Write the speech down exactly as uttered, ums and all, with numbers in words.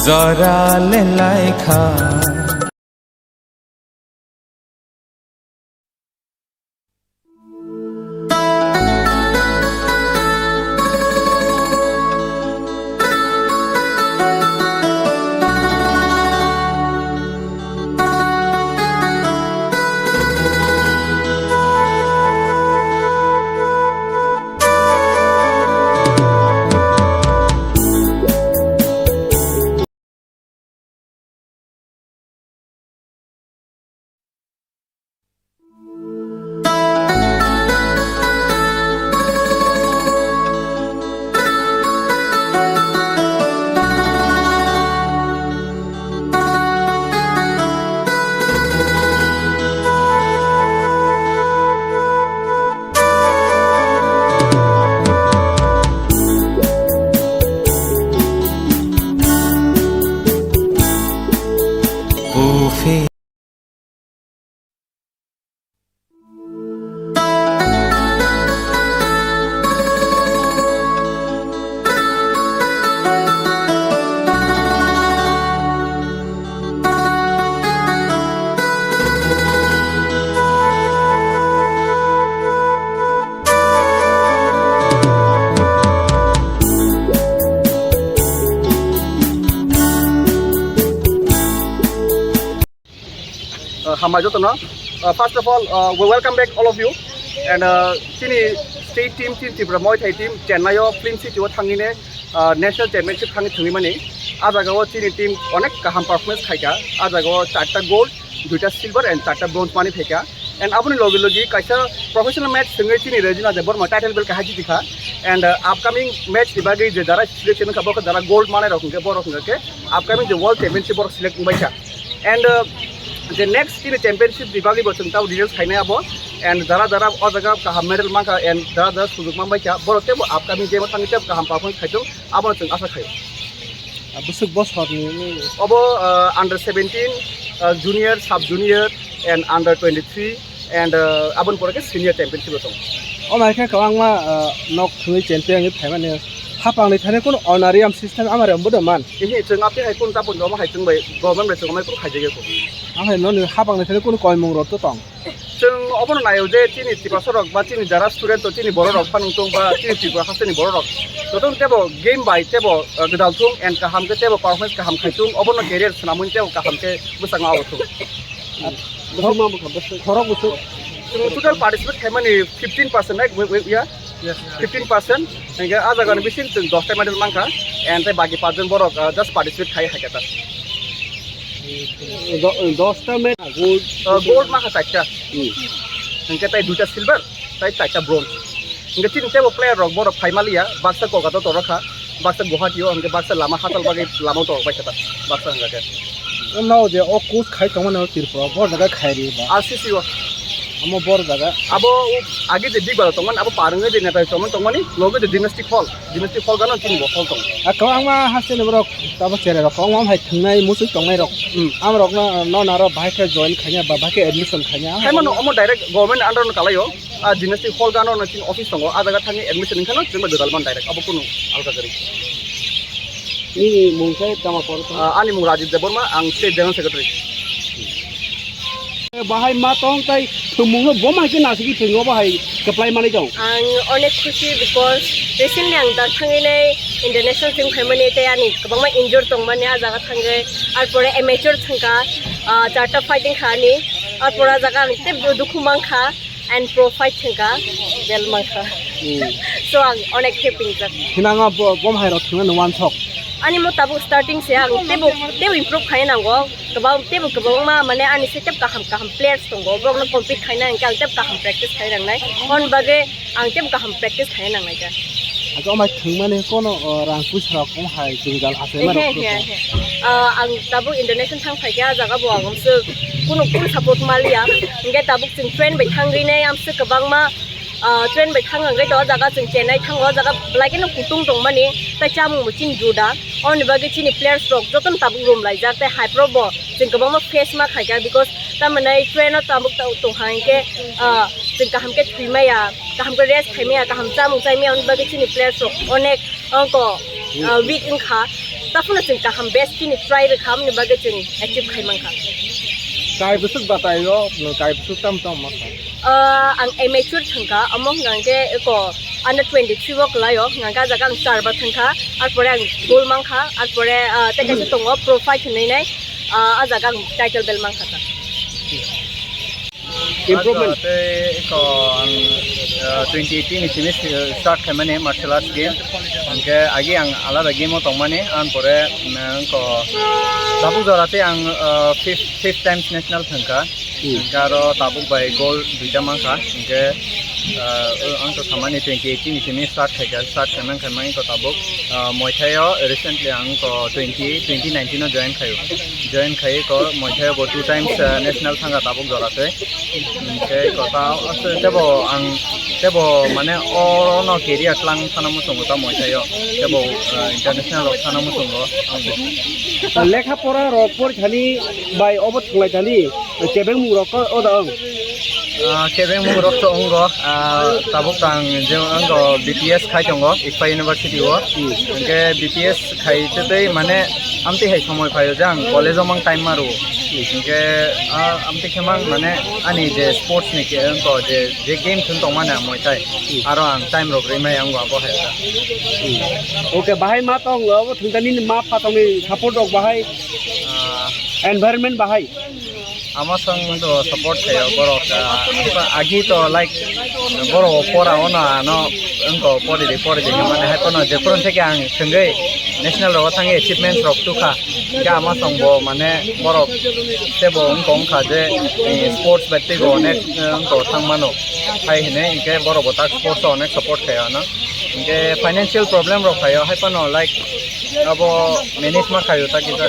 Jora le laikha. Uh, hambai jotono. Uh, first of all, uh, we welcome back all of you. And, uh, chini state team, chini Tripura Muay Thai team, Chennai o Film City o thangine, uh, national championship thangwi thwngwi mani. A jaga o chini team onek kaham performance khaika. A jaga o charta gold, duita silver and charta bronze mani phaika. And aboni logi logi kaisa professional match thwngwi chini Rajina Debbarma title belt kaha jitikha. And, uh, upcoming match ni bagwi je jara selection wngkha, bo khe jara gold manai rok hwnkhe, borok hwnkhe upcoming je world championship borok select wngbaikha. And, uh, je next chini championship ni bagwi bo chwng tamo details khainai abo. And jara jara o jaga kaham medal mankha and jara jara sujuk manbaikha, borok teibo upcoming game o thangwi teibo kaham performance khaithung, abono chwng asa khaio. Ah, bwswk bosorni? Obo, uh, under seventeen, uh, junior, sub junior and under twenty-three and, uh, aboni pore khe senior championship o tongo. O mai khe kwbangma, uh, nok thwngwi champion wngwi phaimani. Hapangni thani kunu honorarium system amare wngbo de man? Ehe, chwng aphi hai kunu tabuk omo hai chwng bai government bai chwng amai kunu khaijagya kunu. Ang hai noni hapangni thani kunu koimung rok to tong? Chwng obono naio je chini Tiprasa rok ba chini jara student to chini borok rok phano tong ba chini Tripura hasteni borok rok. Joto tebo game bai tebo, uh, gwdal thung and kaham khe tebo performance kaham khai thung, obono career swnamwi tebo kaham khe bwskango abo thung. Bwswk ma bwkha, bwswk, khorok bwswk. Chwng total participate khaimani fifteen percent, right? We, we, we are Yes. Fifteen percent. Hingke a jaga ni bising chwng dos ta medal mankha. And tei baki pachjon borok, uh, just participate khai hai khe ta. Do-, dos ta medal gold. Uh, gold mankha chaita. Hmm. Hingke tei duita silver, tei chaita bronze. Hingke chini tebo player rok borok phai maliya, baksa Kolkata o torok kha. Baksa Guwahati o, hingke baksa lama hachal bagwi lama o torok bai khe ta, baksa hingka khe. O nao je o coach khai tongmani o Tripura, bor jaga khai ri ba? R C C o. Amo bor jaga. Abo o age je Big Bazaar tongmani, abo par wngwi je Netaji Chowmahal tongmani, loge je Gymnastic Hall, Gymnastic Hall gano chini bo hall tong. A kwbangma hasteni borok, tabo cherai rok, kwbangma hai thwngnai, muchung tongnai rok. Hmm. Am rok no, no naro bahai khe join khaina ba bahai khe admission khaina. Khai mano omo direct government under no kalai o. A Gymnastic Hall gano no chini office tongo, a jaga thangwi admission wngkha no chwngno gwdal man direct, abo kunu alka kwrwi. Nini mung khe tama por tong? Ah, ani mung Rajiv Debbarma, ang state general secretary. Bahai ma tong tai thwngmung no bo mai khe nasigi thwngno bahai kwplai manwi tong. Ang onek khusi because recently ang dak thangwi nai international team khaimani tei ani kwbangma injured tongmani a jaga thangwi, ar pore amateur thangkha, ah, charta fighting kha ani, ar pore a jaga ang tei dukhu mankha. And pro fight thangkha, bel mankha. Hmm. So ang onek happy jak. Hinang bo, bom hai rok thangna nung wansok. Ani mo tabuk starting se ang tebo, tebo improve khai nango. Kebang, tebo kebangma mane ani se tebo kaham kaham players tongo. Borok no compete khai nang ang tebo kaham practice khai nang nai. Hon bage ang tebo kaham practice khai nang nai ka. Acha omai thangmani kono, o, rang puisa rok ong hai jwngjal asai ma rok. He, he, he. Ah, ang tabuk international thang phai khe, ah jaga bo ang amswk kunu, kunu support maliya. Hingke tabuk chwng train bai thangwi nai amswk kwbangma, ah, train bai thang hwnkhe to, ah jaga chwng Chennai thango, ah jaga belai kheno kutung tongmani, tei chamung bo chini juda. Oni bagwi chini players rok jotono tabuk room laijak, tei hai phuru bo chwng kwbangma face ma khaikha, because tamoni train o tabuk tong, tong hai khe, ah, chwng kaham khe thwi maya, kaham khe rest khai maya, kaham chamung chai maya, oni bagwi chini players rok onek ongko, ah, weak wngkha. Taphano chwng kaham best team ni try rwkha, amoni bagwi chwng achieve khai mankha. Kai bwswk batai o, nwng kai bwswk tam tam ma kha? Ah, ang amateur thangkha, amo hwnkha hwnkhe eko under twenty-three o kwlaio, hwnkha hwnkhe ah jaga ang charba thangkha, arpore ang gold mankha, arpore, ah, tei kaisa tongo pro fight hinwi nai, ah, ah jaga ang title belt mankha ta. Improvement. Tei eko ang, ah, twenty eighteen ni simi start khaimani martial arts game. Hwnkhe agi ang alada game o tongmani, ang pore, mm, eko tabuk jora tei ang, ah, fifth, fifth times national thangkha. Hmm. Hwnkhe aro tabuk bai gold duita mankha. Hwnkhe, ah, ang to samani twenty eighteen ni simi start khaikha, start khaimani khaimani ko tabuk, ah, Muay Thai o recently ang ko twenty, twenty nineteen o join khaio. Join khai ko Muay Thai o bo two times, ah, national thangkha tabuk jora tei. Hwnkhe ko ta, tebo ang, tebo mane o no career tlang sana muchungo ta Muay Thai o. Tebo, ah, international rok sana muchungo ang bo. Lekha pora rok por thani bai obo thwnglai thani kebeng mung rok ko o da ang. Ah, kebeng mung rok to wngo, ah, tabuk tang je wngo B P S khai tongo, Ikpa University o. Hmm. Hwnkhe B P S khai tei mane amtwi hai somoi phaio je ang college o mang time maro. Hwnkhe, ah, amtwi khe mang mane ani je sports ni ke wngo je, je game thung tong mani ang Muay Thai. Hmm. Aro ang time rok rimai ang abo hai. Hmm. Okay, bahai ma tong abo thung tani ma pha tong ni support rok bahai. Ah. Environment bahai. Ama song do support khayo borok, ah, agi to like borok pora ono ano wngko pori di pori di mane hai pono je purun theke ang thwngwi national rogo thangwi achievements rok tukha. Ga ama song bo mane borok tebo wngko wngkha je, eh, sports bai teibo onek, eh, wngko thang mano. Hai hine hinkhe borok bo tak sports o onek support khayo ano. Hinkhe financial problem rok khayo hai pono like abo manage ma khayo ta kisa.